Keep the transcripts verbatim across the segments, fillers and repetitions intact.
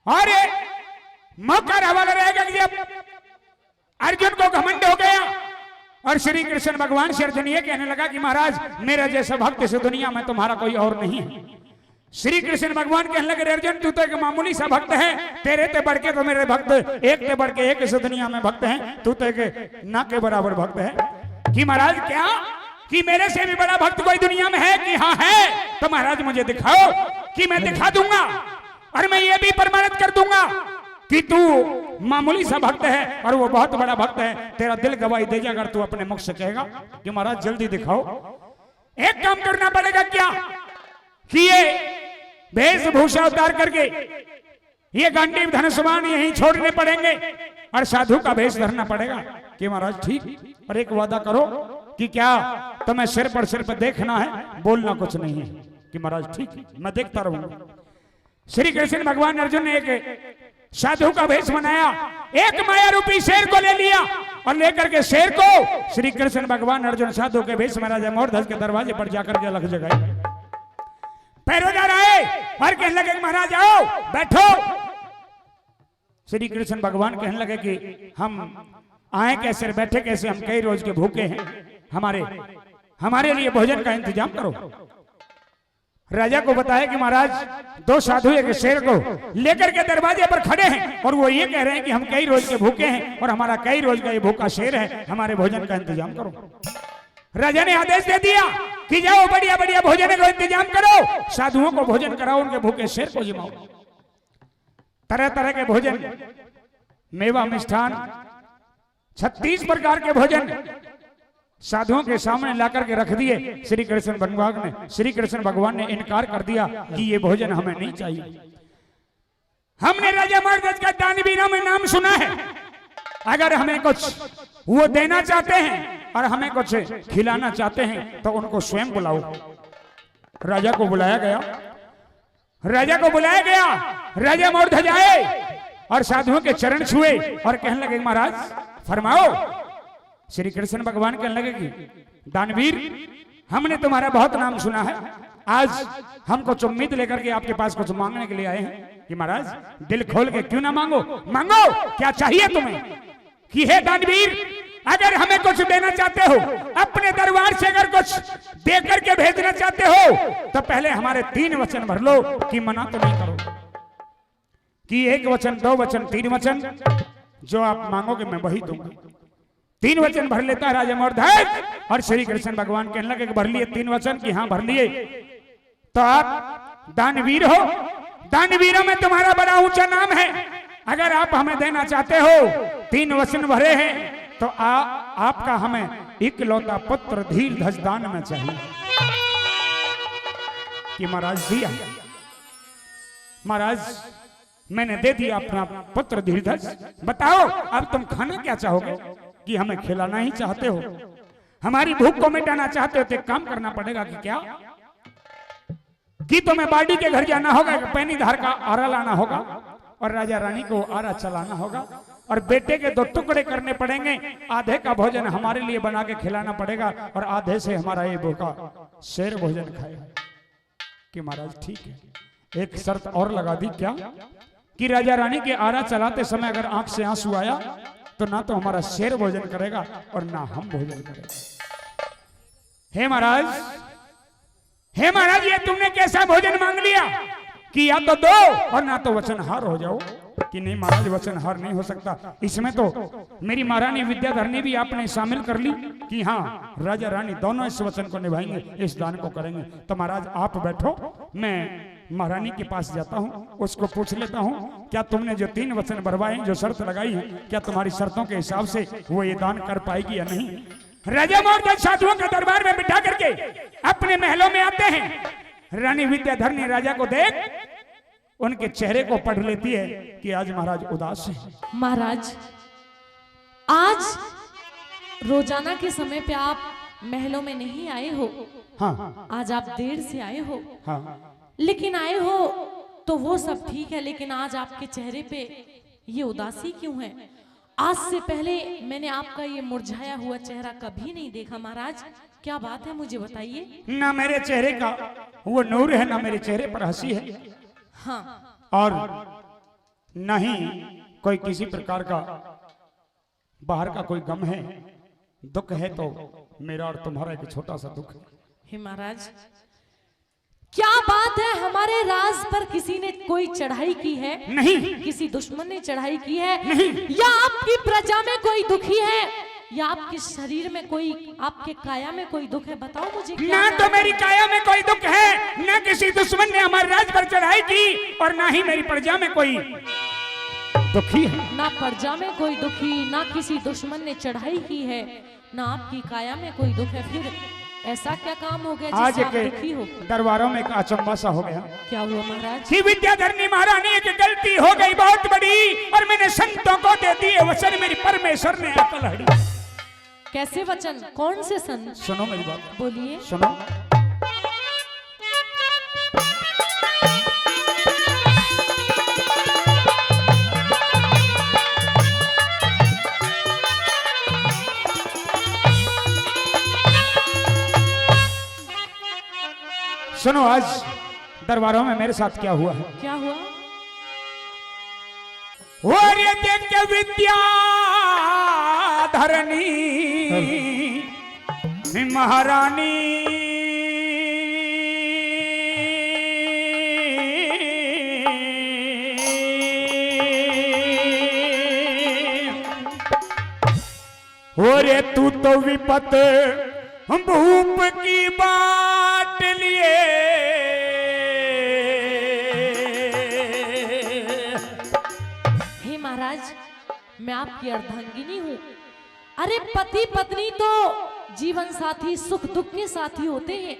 और ये मौका हवाला रहेगा कि जब अर्जुन को घमंड हो गया और श्री कृष्ण भगवान से अर्जुन ये कहने लगा कि महाराज, मेरा जैसा भक्त इस दुनिया में तुम्हारा कोई और नहीं है। श्री कृष्ण भगवान कहने लगे, "रे अर्जुन, तू तो एक मामूली सा भक्त है, तेरे ते बढ़ के तो मेरे भक्त एक ते बढ़ के एक इस दुनिया में भक्त हैं, तू तो एक ना के बराबर भक्त है।" कि महाराज, क्या कि मेरे से भी बड़ा भक्त कोई दुनिया में है? कि हाँ है। तो महाराज, मुझे दिखाओ। कि मैं दिखा दूंगा और मैं ये भी प्रमाणित कर दूंगा कि तू मामूली सा भक्त है और वो बहुत बड़ा भक्त है। तेरा दिल गवाही दे जाएगा अगर तू अपने मुख से कहेगा कि महाराज, जल्दी दिखाओ। एक काम करना पड़ेगा क्या कि ये वेशभूषा उतार करके ये गांडीव धनुष बाण यहीं छोड़ने पड़ेंगे और साधु का भेष धरना पड़ेगा। कि महाराज, ठीक, पर एक वादा करो कि क्या तुम्हें सिर पर सिर पर देखना है, बोलना कुछ नहीं है। कि महाराज, ठीक, मैं देखता रहूंगा। श्री कृष्ण भगवान अर्जुन ने एक साधु का भेष बनाया, एक माया रूपी शेर को ले लिया और लेकर के शेर को श्री कृष्ण भगवान अर्जुन साधु के भेष में राजा मोरध्वज के दरवाजे पर जाकर के अलख जगाई। पहरेदार आए और कहने लगे, "महाराज, आओ, बैठो।" श्री कृष्ण भगवान कहने लगे कि हम आए कैसे और बैठे कैसे, हम कई रोज के भूखे हैं, हमारे हमारे लिए भोजन का इंतजाम करो। राजा को बताया कि महाराज, दो साधु एक शेर को लेकर के दरवाजे पर खड़े हैं और वो ये कह रहे हैं कि हम कई रोज के भूखे हैं और हमारा कई रोज का ये भूखा शेर है, हमारे भोजन का इंतजाम करो। राजा ने आदेश दे दिया कि जाओ, बढ़िया बढ़िया भोजन का इंतजाम करो, साधुओं को भोजन कराओ, उनके भूखे शेर को जिमाओ। तरह तरह के भोजन, मेवा, मिष्ठान, छत्तीस प्रकार के भोजन साधुओं के सामने लाकर के रख दिए श्री कृष्ण भगवान ने। श्री कृष्ण भगवान ने इनकार कर दिया कि ये भोजन हमें नहीं चाहिए। हमने राजा महाराज का दानवीरों में नाम सुना है, अगर हमें कुछ वो देना चाहते हैं और हमें कुछ खिलाना चाहते हैं तो उनको स्वयं बुलाओ। राजा को बुलाया गया। राजा को बुलाया गया। राजा मोरध्वज आए और साधुओं के चरण छुए और कहने लगे, "महाराज, फरमाओ।" श्री कृष्ण भगवान कहने लगे कि दानवीर, हमने तुम्हारा बहुत नाम सुना है, आज हम कुछ उम्मीद लेकर के आपके पास कुछ मांगने के लिए आए हैं कि महाराज, दिल खोल के क्यों ना मांगो, मांगो, क्या चाहिए तुम्हें? कि हे दानवीर, अगर हमें कुछ देना चाहते हो, अपने दरबार से अगर कुछ देकर के भेजना चाहते हो, तो पहले हमारे तीन वचन भर लो कि मना तो नहीं करो। कि एक वचन, दो वचन, तीन वचन, जो आप मांगोगे मैं वही दूंगा। तीन वचन भर लेता है राजा मोरध्वज। और श्री कृष्ण भगवान कहने लगे कि भर लिए तीन वचन? कि हाँ, भर लिए। तो आप दानवीर हो, दानवीरों में तुम्हारा बड़ा ऊंचा नाम है। अगर आप हमें देना चाहते हो, तीन वचन भरे हैं, तो आ, आपका हमें इकलौता पुत्र धीरध्वज दान में चाहिए। कि महाराज दिया, महाराज, मैंने दे दिया अपना पुत्र धीरध्वज। बताओ, अब तुम खाना क्या चाहोगे? कि हमें खिलाना ही चाहते हो, हमारी भूख को मिटाना चाहते हो, तो एक काम करना पड़ेगा। कि क्या? कि तुम्हें बाड़ी के घर जाना होगा, एक पैनी धार का आरा लाना होगा और राजा रानी को आरा चलाना होगा और बेटे के दो टुकड़े करने पड़ेंगे। आधे का भोजन हमारे लिए बना के खिलाना पड़ेगा और आधे से हमारा ये भूखा शेर भोजन खाएगा। कि महाराज ठीक है, एक शर्त और लगा दी। क्या? कि राजा रानी के आरा चलाते समय अगर आंख से आंसू आया तो ना तो हमारा शेर भोजन करेगा और ना हम भोजन करेंगे। हे महाराज, हे महाराज, ये तुमने कैसा भोजन मांग लिया कि या तो दो और ना तो वचनहार हो जाओ। कि नहीं महाराज, वचनहार नहीं हो सकता। इसमें तो मेरी महारानी विद्याधरणी भी आपने शामिल कर ली कि हाँ, राजा रानी दोनों इस वचन को निभाएंगे, इस दान को करेंगे। तो महाराज आप बैठो, मैं महारानी के पास जाता हूँ, उसको पूछ लेता हूँ, क्या तुमने जो तीन वचन भरवाए हैं, जो शर्त लगाई है, क्या तुम्हारी शर्तों के हिसाब से वो ये दान कर पाएगी या नहीं? राजा मोरध्वज साधुओं के दरबार में बिठा करके अपने महलों में आते हैं। रानी विद्याधरणी राजा को देख उनके चेहरे को पढ़ लेती है कि आज महाराज उदास हैं। महाराज, आज रोजाना के समय पे आप महलों में नहीं आए हो। हाँ। आज आप देर से आए हो। हाँ। लेकिन आए हो तो वो सब ठीक है, लेकिन आज आपके चेहरे पे ये उदासी क्यों है? आज से पहले मैंने आपका ये मुरझाया हुआ चेहरा कभी नहीं देखा महाराज। क्या बात है, मुझे बताइए। ना मेरे चेहरे का वो नूर है, ना मेरे चेहरे पर हंसी है। हाँ। और नहीं कोई किसी प्रकार का बाहर का कोई गम है, दुख है तो मेरा और तुम्हारा एक छोटा सा दुख है। हे महाराज, क्या बात है, हमारे राज पर किसी ने कोई चढ़ाई की है? नहीं। किसी दुश्मन ने चढ़ाई की है? नहीं। या आपकी प्रजा में कोई दुखी है, या आपके शरीर में कोई, आपके काया में कोई दुख है? बताओ मुझे, क्या ना तो मेरी काया में कोई दुख है, ना किसी दुश्मन ने हमारे राज पर चढ़ाई की, और ना ही मेरी प्रजा में कोई दुखी है। ना प्रजा में कोई दुखी, ना किसी दुश्मन ने चढ़ाई की है, ना आपकी काया में कोई दुख है। फिर ऐसा क्या काम हो गया आज जिससे आप एक दुखी हो? दरबारों में एक अचंबा सा हो गया। क्या हुआ महाराज? कि विद्याधरणी महारानी, एक गलती हो गई बहुत बड़ी, और मैंने संतों को दे दिए वचन, मेरी परमेश्वर ने अकल हड़ी। कैसे वचन? कौन से संत? सुनो मेरी बात। बोलिए। सुनो। सुनो, आज दरबारों में मेरे साथ क्या हुआ है। क्या हुआ? और ये देख के विद्याधरणी महारानी, और ये तू तो विपत भूप की बाट लिए। हे महाराज, मैं आपकी अर्धांगिनी हूँ। अरे, पति पत्नी तो जीवन साथी, सुख दुख के साथी होते हैं।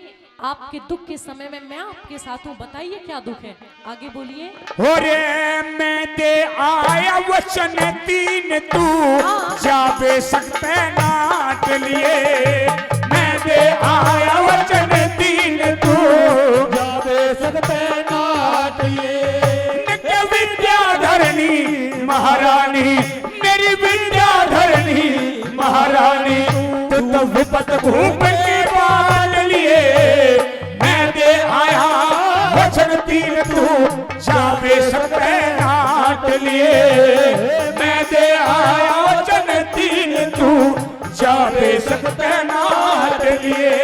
आपके दुख के समय में मैं आपके साथ हूँ, बताइए क्या दुख है, आगे बोलिए। हो रे, मैं दे आया वचन तीन तू, हाँ। जा बेशक तैनात लिए। मैं दे आया वचन तीन तू, जा बेशक तैनात लिए। नित्य विद्याधरणी महारानी, मेरी विद्याधरणी महारानी, तू तो विपत भूप के बाट लिए। मैं दे आया वचन तीन तू, जा बेशक तैनात लिए। मैं दे आया वचन तीन तू, जा बेशक तैनात लिए।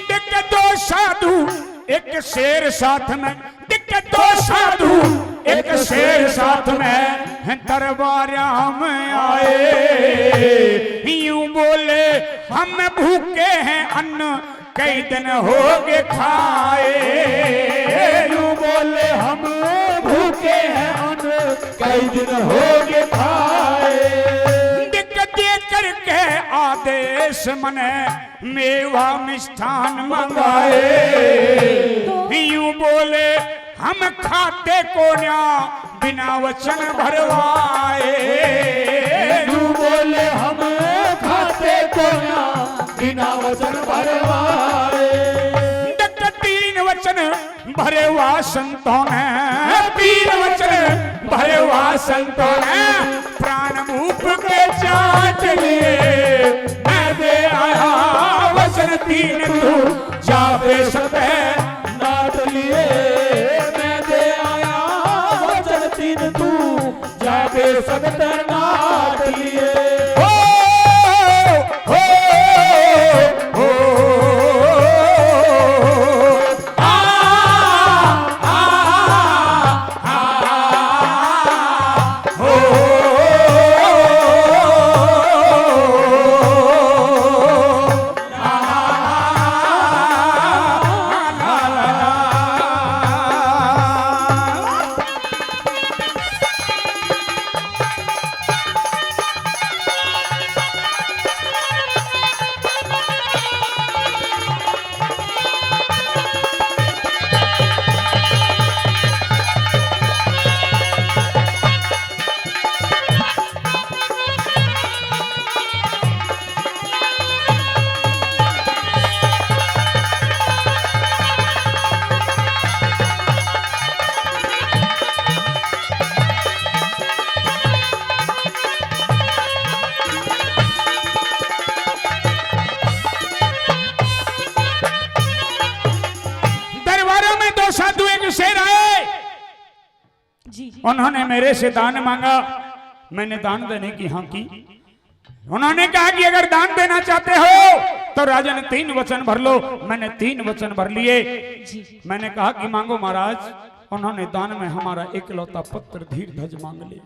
देख दो साधु, एक शेर साथ में, देख दो साधु, एक शेर साथ में, दरबार में आए। यूं बोले, हम भूखे हैं, अन्न कई दिन हो गए खाए। यूं बोले, हम भूखे हैं, अन्न कई दिन हो गए खाए। देख दे करके आदेश मने, मेवा मिष्ठान मंगाए। यूं बोले, हम खाते कोन्या बिना वचन भरवाए। यूं बोले, हम खाते कोन्या बिना वचन भरवाए। देख तीन वचन भरे हुआ संतों ने, तीन वचन भरे हुआ संतों ने, प्राण भूप के चाट लिए। मैं दे आया वचन तीन तू, जा बेशक तैनात लिए। मैं दे आया वचन तीन तू, जा बेशक तैनात लिए। हो, हो, हो, आ, आ, आ, हो, आ, उन्होंने मेरे से दान मांगा, मैंने दान देने की हाँ की। उन्होंने कहा कि अगर दान देना चाहते हो तो राजन तीन वचन भर लो। मैंने तीन वचन भर लिए। जी। मैंने कहा कि मांगो महाराज। उन्होंने दान में हमारा इकलौता पुत्र धीरध्वज मांग लिया।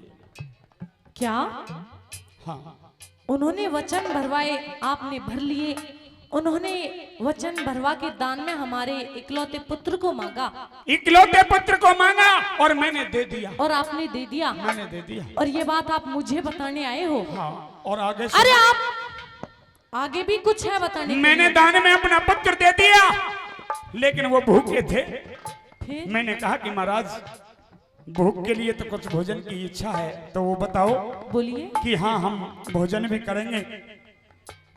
क्या? हाँ। उन्होंने वचन भरवाए, आपने भर लिए। उन्होंने वचन भरवा के दान में हमारे इकलौते पुत्र को मांगा। इकलौते पुत्र को मांगा और मैंने दे दिया। और आपने दे दिया। मैंने दे दिया। और ये बात आप मुझे बताने आए हो? हाँ। और आगे सुनो। अरे, आप आगे भी कुछ है बताने के लिए? मैंने दान में अपना पुत्र दे दिया, लेकिन वो भूखे थे। फिर? मैंने कहा कि महाराज, भूख के लिए तो कुछ भोजन की इच्छा है, तो वो बताओ। बोलिए। कि हाँ, हम भोजन भी करेंगे।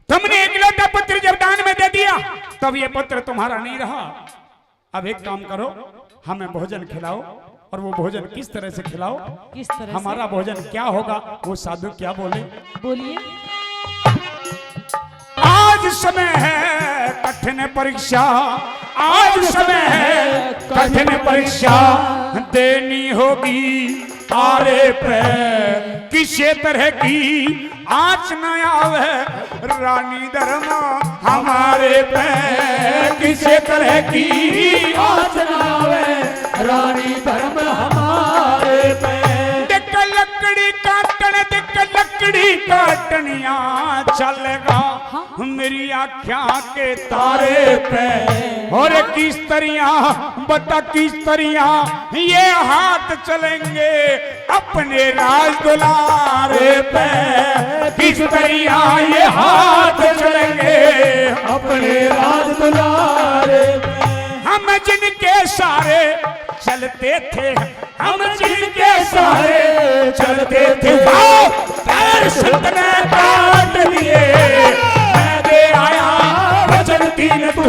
तुमने इकलौता पुत्र जब दान में दे दिया, तब ये पुत्र तुम्हारा नहीं रहा। अब एक काम करो, हमें भोजन खिलाओ। और वो भोजन किस तरह से खिलाओ? किस तरह से? हमारा भोजन क्या होगा, वो साधु क्या बोले? बोलिए। आज समय है कठिन परीक्षा, आज समय है कठिन परीक्षा, देनी होगी आरे पे किसे तरह की आँच न आवे रानी धर्म हमारे पे किसे तरह की आँच न आवे रानी धर्म हमारे पे। देख लकड़ी काटन, देख लकड़ी काटनिया चलेगा मेरी आँख्या के तारे पे। और किस तरिया, बता किस तरिया ये हाथ चलेंगे अपने राज दुलारे पे। किस तरिया ये हाथ चलेंगे अपने राज दुलारे पे। हम जिनके सारे चलते थे, हम जिनके सारे चलते थे, आओ, पैर सुत ने काट लिए। मैं दे आया वचन तीन, तू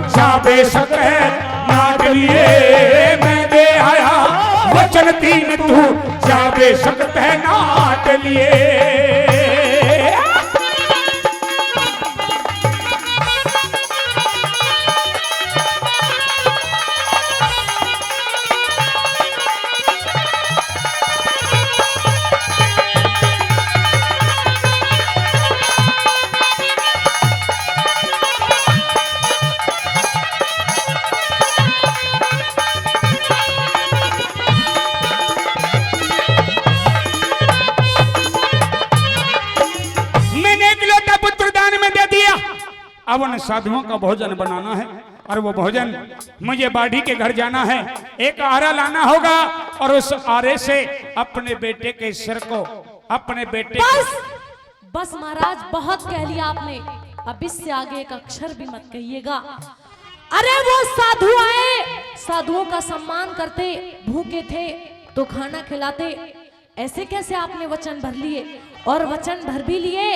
जा बेशक है नाट लिए। मैं दे आया वचन तीन, तू जा बेशक है नाट लिए। मैंने एक लोटा पुत्र दान में दे दिया। अब उन साधुओं का भोजन बनाना है और वो भोजन मुझे बाढ़ी के घर जाना है, एक आरा लाना होगा और उस आरे से अपने बेटे के सिर को, अपने बेटे बस, बस महाराज, बहुत कह लिया आपने, अब इससे आगे एक अक्षर भी मत कहिएगा। अरे वो साधु आए, साधुओं का सम्मान करते, भूखे थे तो खाना खिलाते, ऐसे कैसे आपने वचन भर लिए? और वचन भर भी लिए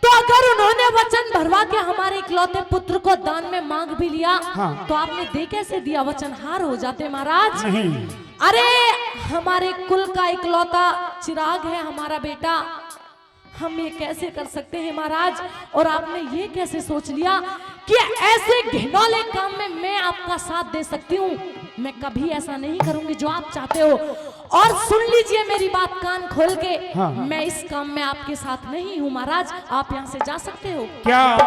तो अगर उन्होंने वचन भरवा के हमारे इकलौते पुत्र को दान में मांग भी लिया, हाँ। तो आपने दे कैसे दिया? वचनहार हो जाते महाराज। नहीं। अरे हमारे कुल का इकलौता चिराग है हमारा बेटा, हम ये कैसे कर सकते हैं महाराज? और आपने ये कैसे सोच लिया कि ऐसे घिनौले काम में मैं आपका साथ दे सकती हूँ? मैं कभी ऐसा नहीं करूंगी जो आप चाहते हो। और सुन लीजिए मेरी बात कान खोल के, हाँ, हाँ। मैं इस काम में आपके साथ नहीं हूँ महाराज, आप यहाँ से जा सकते हो। क्या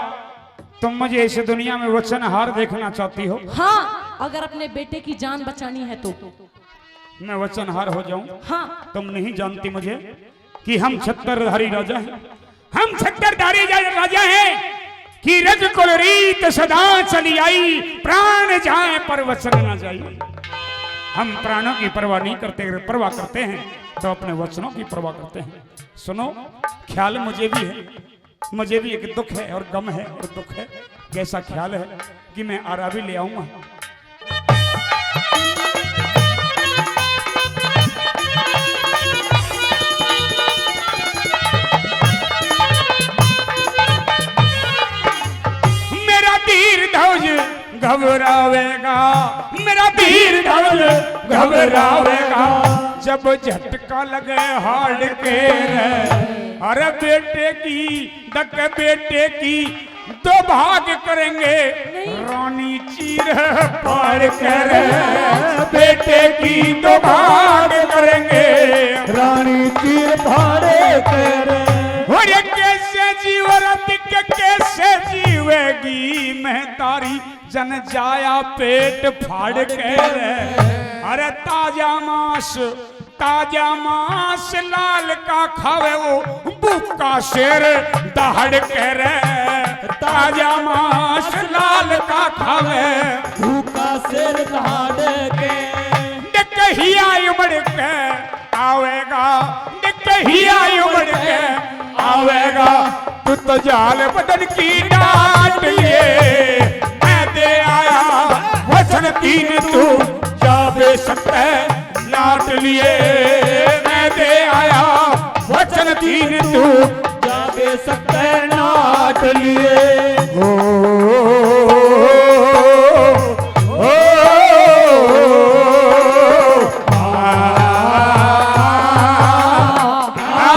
तुम मुझे इस दुनिया में वचनहार देखना चाहती हो? हाँ, अगर अपने बेटे की जान बचानी है तो। मैं वचनहार हो जाऊं? हाँ। तुम नहीं जानती मुझे कि हम छत्रधारी राजा हैं, हम छत्रधारी जा-, राजा हैं कि रज कुल रीत सदा चली आई, प्राण जाए पर वचन ना जाए। हम प्राणों की परवाह नहीं करते, अगर परवाह करते हैं तो अपने वचनों की परवाह करते हैं। सुनो, ख्याल मुझे भी है, मुझे भी एक दुख है और गम है और दुख है। कैसा ख्याल है कि मैं आरा भी ले आऊंगा। मेरा धीरध्वज घबरावेगा, मेरा धीरध्वज घबरावेगा, जब झटका लगे हाड़ के रे। अरे बेटे की, दक बेटे की दो भाग करेंगे, नहीं। रानी चीर फाड़ कर बेटे की दो भाग करेंगे। तारी जन जाया पेट फाड़ के रे। अरे ताजा मांस, ताजा मांस लाल का खावे वो भूखा शेर दहाड़ के रे। ताजा मांस लाल का खावे भूखा शेर दहाड़ के। निकहिया उमड़ के आवेगा, निकहिया उमड़ के आवेगा। तू तो जाल बदन की डांट लिए, मैं दे आया वचन तीन, तू जा बेशक तै नाट लिए। मैं दे आया वचन तीन, तू जा बेशक तै नाट लिए। ओ, ओ, ओ, आ, आ, आ, आ।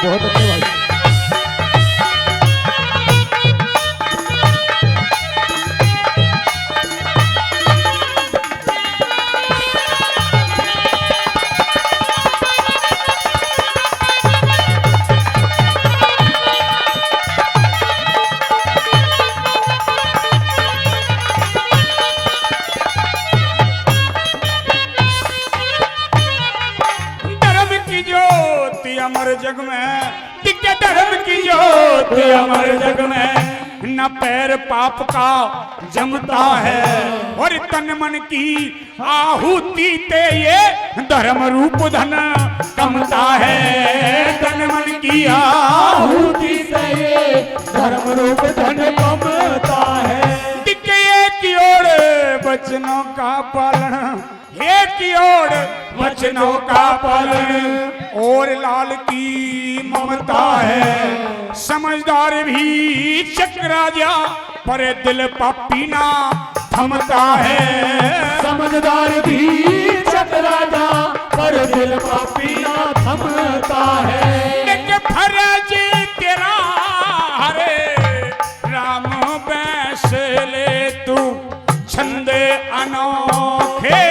बहुत अच्छे भाई। धर्म की ज्योति अमर जग में, टिके धर्म की ज्योति अमर जग में, न पैर पाप का जमता है, और तन मन की आहुति ते ये धर्म रूप धन कमता है। तन मन की आहुति ते ये धर्म रूप धन कमता है। टिके एक ओर वचनों का पालन, एक ओर वचनों का पालन और लाल की ममता है। समझदार भी चक राजा पर दिल पापी ना थमता है। समझदार भी चक राजा पर दिल पापी ना थमता है। एक फर्ज तेरा हरे राम बैस ले तू छंद अनोखे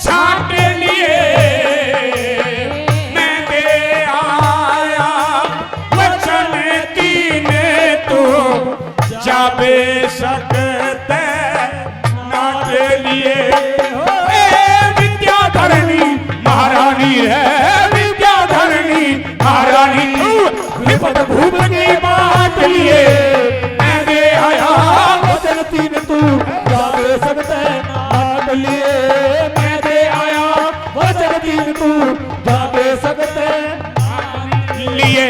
छांट लिए। मैं दे आया वचन तीन, तू जा बेशक तै नाट लिए। ए विद्या धरणी महारानी है, विद्या धरणी महारानी तू विपद भूप की बात लिए। मैं दे आया वचन तीन, तू जा बेशक तै नाट लिए। मैं दे आया वचन तीन, तू जा बेशक तै लिए।